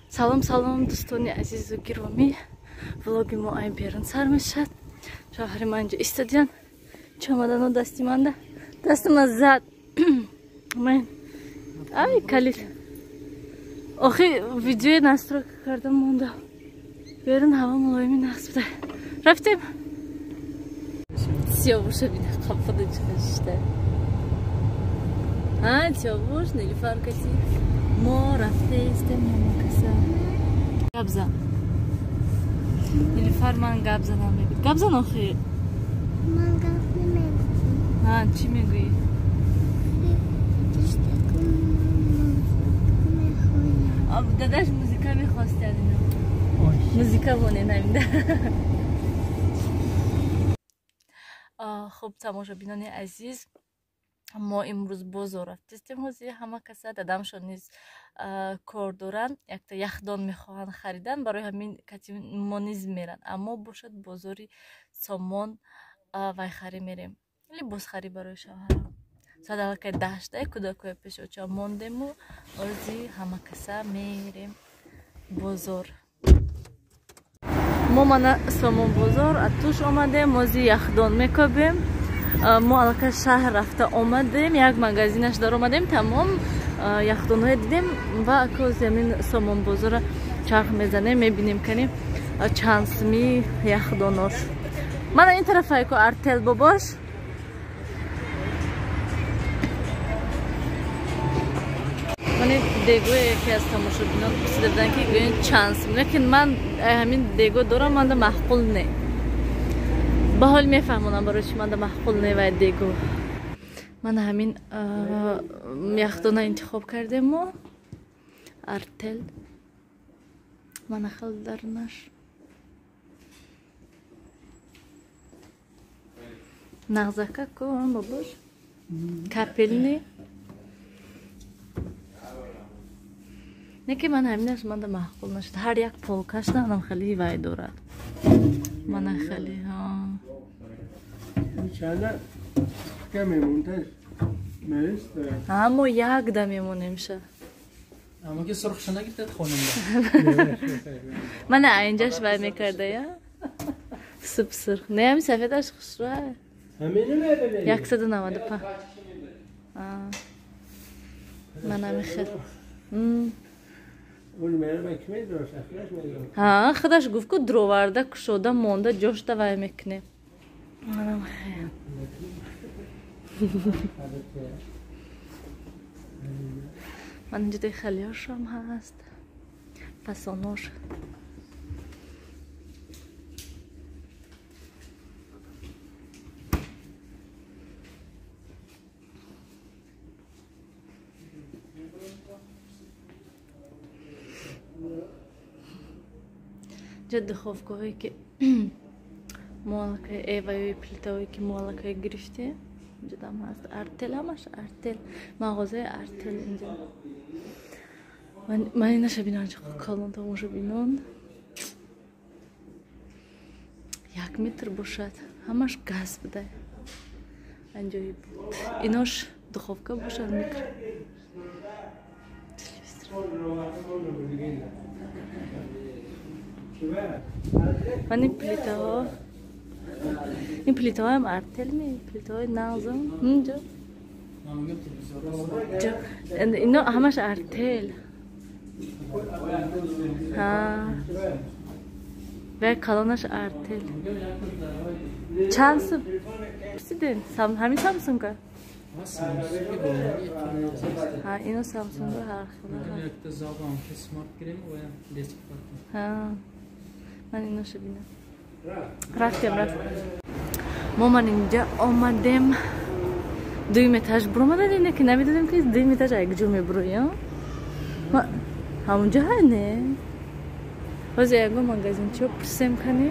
Салом салом дӯстони азизу гиромӣ. Влоги мо ай берун сар мешавад. Шавҳари ман инҷо истодиян. Чомадану дасти манда. Дастима зад. Ман ай калид. Охи видеои настройка кардам монда. Берун ҳаво мулоими нақс буда. Рафтем. Сиёвуша бина қаппада чиқашта. Ҳа, Сиёвуш, Нилуфар кати. Мо рафтаистем ҳамакаса. Гап зан. Нилуфар ман гап занам мегӯяд. Гап зан охи. Ман гап намегӯям. Ҳа, чӣ мегӯӣ? Дадаш музика мехостяд ино. Музика вонен ҳаминда. Хуб, тамошобинони азиз, мо имрӯз бозор рафтистем. Ҳозир ҳама каса дадамшон низ кор доранд, якта яхдон мехоҳанд харидан, барои ҳамин кати мо низ меранд. Аммо бошад бозори Сомон вайхарӣ мерем, либосхарӣ барои шавҳарам. Соат аллакай даҳштай кӯдакҳои пеши оча мондему ози ҳама каса мерем бозор. Мо мана Сомон бозор атуш омадем, ози яхдон мекобем. Мо аллакай шаҳр рафта омадем, як магазинаш даромадем, тамом яхдонҳое дидем ва акози ҳамин Сомон бозора чарх мезанем, мебинем кани чанд сими яхдонош. Мана ин тарафайко Артел бобош. Мани дегое яке аз тамошобинон пурсида буданд ки гӯянд чанд сим, лекин ман ҳамин дего дорам, манда маъқул не. Ба ҳол мефаҳмонам барои чӣ манда маъқул не вай дего. Мана ҳамин яхдона интихоб кардем мо. Артел. Мана хел дарунаш. Нағзака ку бобош. Капелни. Не ки ман ҳаминаш манда маъқул нашуд. Ҳар як полкаш наам хеле вай дорад. Мана хеле, ҳа. Ҳа, мо як да мемонемша. Аммо ки сурхша нагиртад хонумда. Мана инҷаш вай мекардая. Суб сурх. Не, ҳами сафедаш хушрӯ. 195. Мана мехел. Ҳа, худаш гуфт ку дроварда кушода монда ҷошта вай мекунем. Манам хел. Ман инҷо халиёшам ҳаст. Фасонош. Инҷо духовкаҳое ки мо аллакай эваёи плитаҳое ки мо аллакай гирифтем, инҷодам ҳаст. Артел, ҳамаш Артел, мағозаи Артел инҷо. Ман инаша бинам, чӣ калон тамошобинон. 1 метр бошад, ҳамаш газ буда. Анҷои буд. Инош духовка бошад, микро. Телевизор. Ман ин плитаҳо, ин плитаҳоям Артел ми, плитаҳои нағзам. Инҷо. Ино ҳамаш Артел. Ҳа. Ва калонаш Артел. Чанд сум? Пурсидем, ҳамин Самсунга? Ҳа, ино Самсунга ҳар хел. Ҳа. Ман иноша бинам. Рафтем, рафтем. Мо ман инҷа омадем. Дуюм этаж буромадем, ине ки намедонем ки дуюм этаж ай куҷо мебуроям. Ҳамунҷо ҳай не. Ҳозир ягон магазинчиҳо пурсем кани.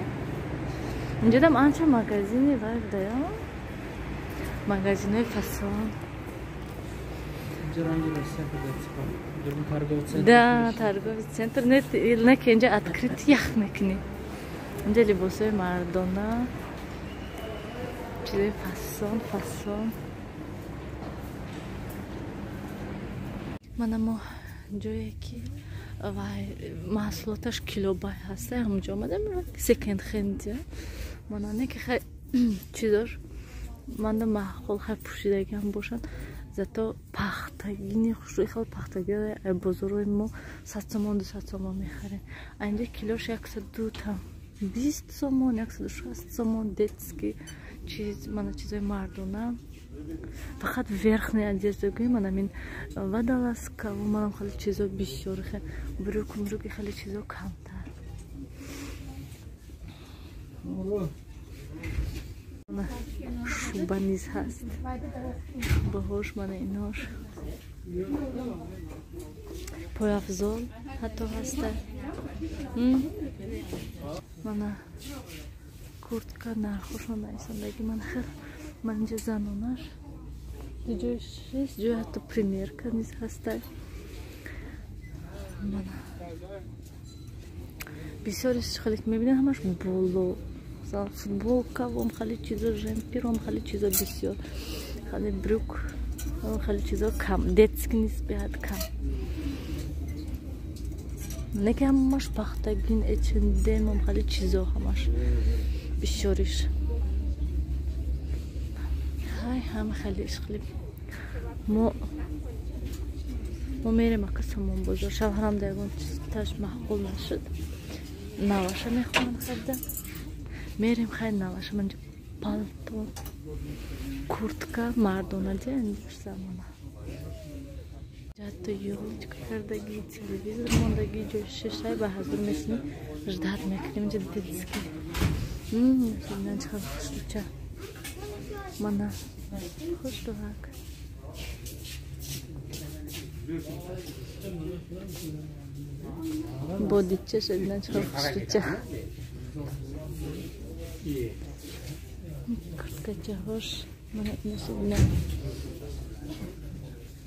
Инҷодам анча магазини вай будая. Магазинҳои фасон. Да, торговый центр. Не ки инҷа открыт ях мекунӣ. Инҷа либосҳои мардона, чизои фасон, фасон. Мана мо ҷое ки вай маҳсулоташ килобай ҳаста, ҳамонҷо омадем, секонд хенд. Мана не ки хай чизош манда маъқул, хай пӯшидагиам бошанд, зато пахтагини хушрӯи, хел пахтаги бозорҳои мо 100 сомон, 200 сомон мехарем, а инҷа килош 102 та 20 сомон, 160 сомон. Детский чиз, мана чизои мардона, фақат верхняя одежда гӯем, мана мин водолазка, манам хеле чизо бисёр, брюк, мрюки, хеле чизо камтар. Шуба низ ҳаст, шубаҳош, мана инош, пойафзол ҳатто ҳаста. Мана куртка, нархошон нависандаги. Мана хел, ман инҷа занонаш ҷои шест ҷои, ҳатто примерка низ ҳаста. Мана бисёриш хеле ки мебинед, ҳамаш боло, масалан футболка вам, хеле чизо, жемпир вам, хеле чизо бисёр, хеле брюк, хеле чизо кам, детский низ беҳад кам. Не ки ҳамаш пахтагин, H&M, хеле чизо ҳамаш бисёриш. Ҳай, ҳама хеле ишқили. Мо мерем ака Сомон бозор. Шавҳарам да ягон чизташ маъқул нашуд, наваша мехоҳам харида, мерем хай наваша. Манҷа палто, куртка мардона диа замона, ҳатто ёлочка кардаги, телевизор мондаги, ҷои шишай ба ҳазур месини, ждать мекунем. Инҷа детский чӣ хушрӯча, мана хушрӯак. Бодича шабина, чӣ хушрӯча, курткачаҳош, мана ина шабина,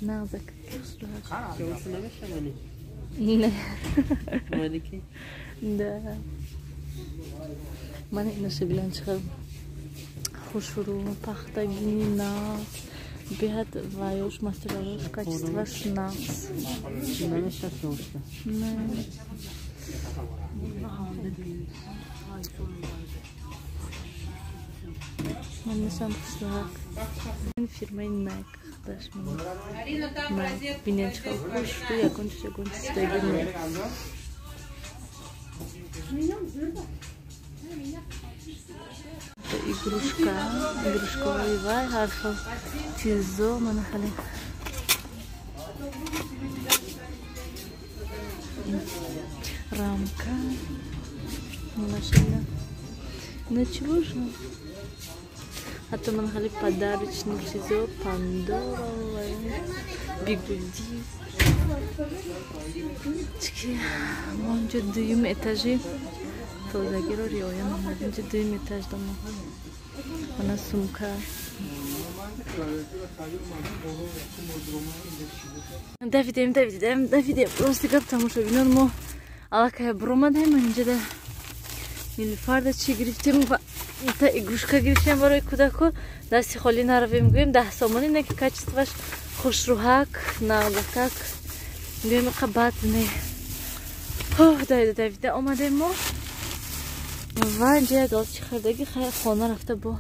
нағзак, хушрӯак. Не, да, мана ина шабина, чӣ хушрӯ, пахтагини нағз, беҳад ваёш, материалош, качествош нағз. Не. Манашам хушрӯак, фирмаи Найк худаш. Бинен, чӣ хушрӯ, ягон чиз, ягон чиздаги не. Игрушка, игрушкаҳои вай, ҳар хел чизо, мана хеле рамка, машина, ина чӣ боша? Ҳатто мана хеле подарочный чизо, Пандора, бигуди. Чики мо инҷо дуюм этажи, тозагиро риоя намуд. Инҷа дуюм этаж домо. Мана сумка. Давидем, давидем, давидем. Рости гап, тамошобинон, мо аллакай буромадем. Инҷада Нилуфарда чӣ гирифтем ва та игрушка гирифтем барои кӯдаку. Дасти холӣ наравем, гӯем, 10 сомонӣ, не ки качествош хушрӯҳак, нағзакак, гӯем, иқа бад не. Давида, давида омадем мо ва инҷа як галчи хардаги. Хай, хона рафта бо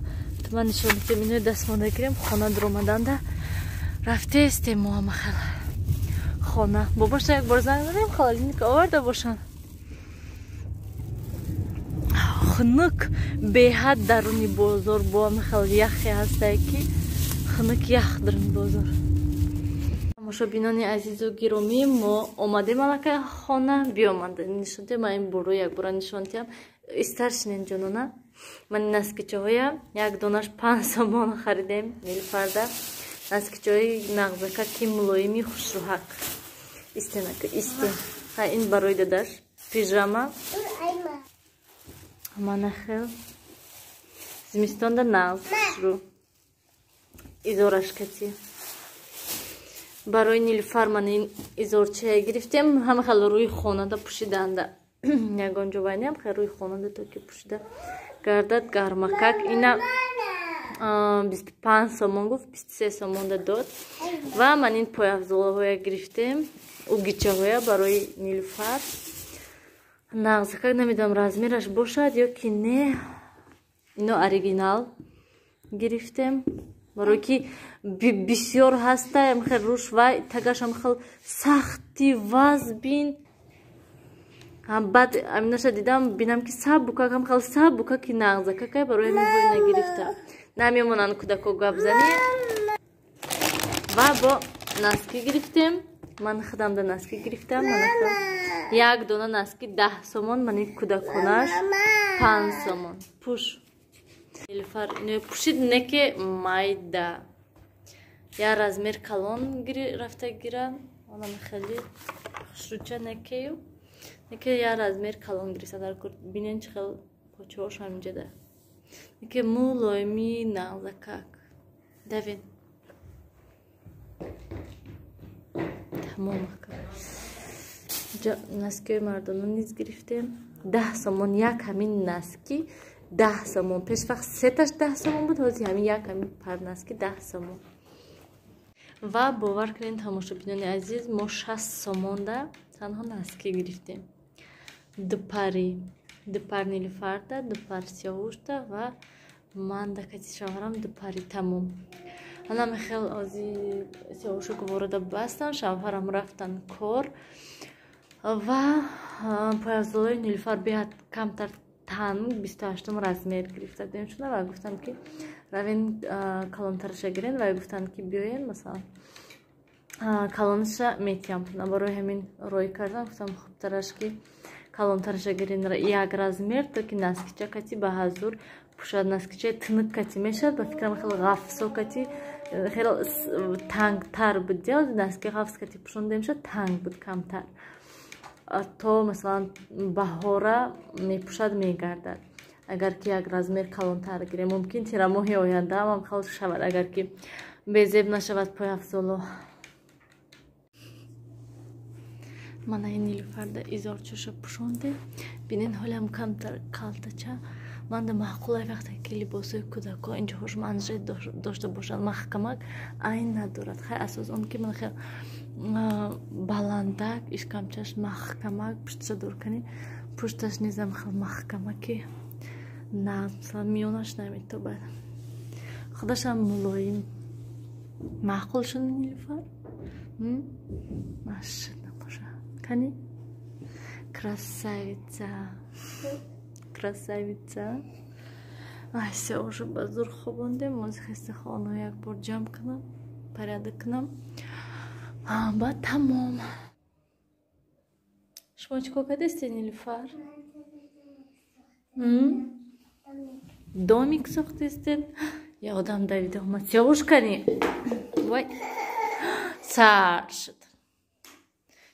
ман нишон медиҳем. Инои дастмонда гирем, хона дуромаданда рафтестем мо ҳамахел хона. Бобоша як бор занг задем, холодильник оварда бошанд. Хунук беҳад даруни бозор, бо ҳамахел яхе ҳастае ки хунук, ях даруни бозор. Тамошобинони азизу гиромӣ, мо омадем аллакай хона, биомада нишон диҳам. Ман ин буро якбора нишон диҳам, истар шинен, ҷонона. Ман носкичаҳоя як донаш 5 сомон харидем Нилуфарда. Носкичаҳои нағзака ки мулоими, хушрӯҳак. Истенака, истен. Ха, ин барои дадаш пижама. Мана хел зимистонда нағз, хушрӯ, изорашкати. Барои Нилуфар ман ин изорчая гирифтем, ҳама хел рӯи хонада пӯшиданда, ягон ҷо вайнеам, хел рӯи хонада то ки пӯшида гардад, гармакак. Ина 25 сомон гуфт, 23 сомонда дод. Ва ман ин пойафзолҳоя гирифтем, угичаҳоя барои Нилуфар. Нағзакак намедонам размераш бошад ё ки не. Ино оригинал гирифтем. Барои ки бисёр ҳаста, хел руш вай тагашам хел сахти вазбин. Баъд аминаша дидам, бинам ки сабукакам хел сабукаки нағзакакай, барои ҳамин бой нагирифтам. Намемонанд кӯдако гап занӣ. Ва бо носки гирифтем. Ман худамда носки гирифтам. Як дона носки 10 сомон, ман ин кӯдаконаш 5 сомон. Пуш. Нилуфар ино пушид неке майда. Я размер калон рафта гира. Онам хеле хушруча некею. Неке я размер калон гирифта дар кур. Бинен чӣ хел почош ҳаминҷада. Неке мулоими нағзакак. Давин. Тамом ака. Носкиҳои мардона низ гирифтем. 10 сомон як ҳамин носки 10 сомон. Пеш вақт сеташ 10 сомон буд, ҳозир ҳамин як ҳамин пар носки 10 сомон. Ва бовар кунед тамошобинони азиз, мо 6 сомонда танҳо носки гирифтем. Дупари, дупар Нилуфарда, дупар Сиёвушда ва ман дакати шавҳарам дупари тамом. Ана мехел ози Сиёвушу гуворода бастан, шавҳарам рафтан кор ва пойафзолҳои Нилуфар беҳад камтар танг 28 размер гирифта будем шуда ва гуфтам ки равен калонтараша гирен ва гуфтанд ки биёен масалан калонаша метиҳам. Барои ҳамин рой кардам, гуфтам хубтараш ки калонтараша гирен як размер, то ки носкича кати ба ҳазур пушад. Носкичаи тинук кати мешавад, ба фикрам хеле ғафсо кати хеле тангтар буд. Носки ғафс кати пушонда мешавад, танг буд камтар. То масалан баҳора мепушад мегардад. Агар ки як размер калонтар гирем, мумкин тирамоҳи оянда ҳам хел шавад, агар ки безеб нашавад пойафзоло. Мана ин Нилуфарда изорчаша пушонде. Бинен ҳолям камтар калтача. Манда маъқулай вақте ки либосҳои кӯдако инҷоҳош манжет дошта бошанд, маҳкамак айн надорад. Хай асос он ки ман хел баландак, ишкамчаш маҳкамак, пушташа дур кунӣ, пушташ низам хел маҳкамаки на, масалан миёнаш наметобад. Худашам мулоим. Маъқул шуд Нилуфар? Машид набоша. Кани? Красавица. Красавица. Ай, Сиёвушу ба зур хобондем. Ози хеста хонаро як бор ҷамъ кунам, порядок кунам. Баъд тамом. Шумо чӣ кор кардастед, Нилуфар? Домик сохтестед? Я одам давида омад. Сиёвуш кани? Вай. Сар шуд.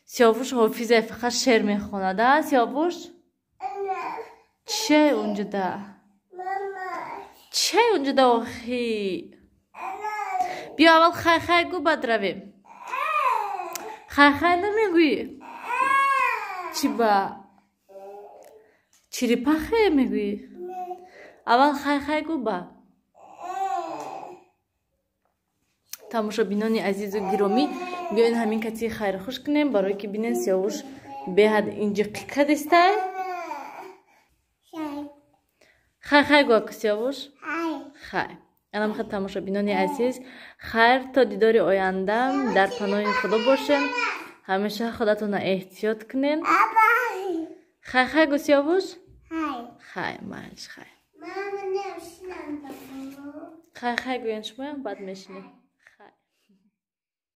Сиёвуш ҳофиза фақат шеър мехонад, а Сиёвуш? Чӣ унҷода? Чӣ унҷода охи? Биё аввал хай хай гӯ, баъд равем. Хай хай намегӯӣ? Чӣ ба? Черепахе мегӯӣ? Аввал хай хай гӯ ба. Тамошобинони азизу гиромӣ, биёен ҳамин кати хайрхуш кунем, барое ки бинен Сиёвуш беҳад инҷиқӣ кадистай. Хай хай гӯ аку Сиёвуш. Хай. Анам хел тамошобинони азиз, хайр то дидори оянда, дар паноҳи Худо бошем. Ҳамеша худатонро эҳтиёт кунен. Хай хай гӯ Сиёвуш. Хай, майлиш хай. Хай хай гӯен шумоям, баъд мешинем.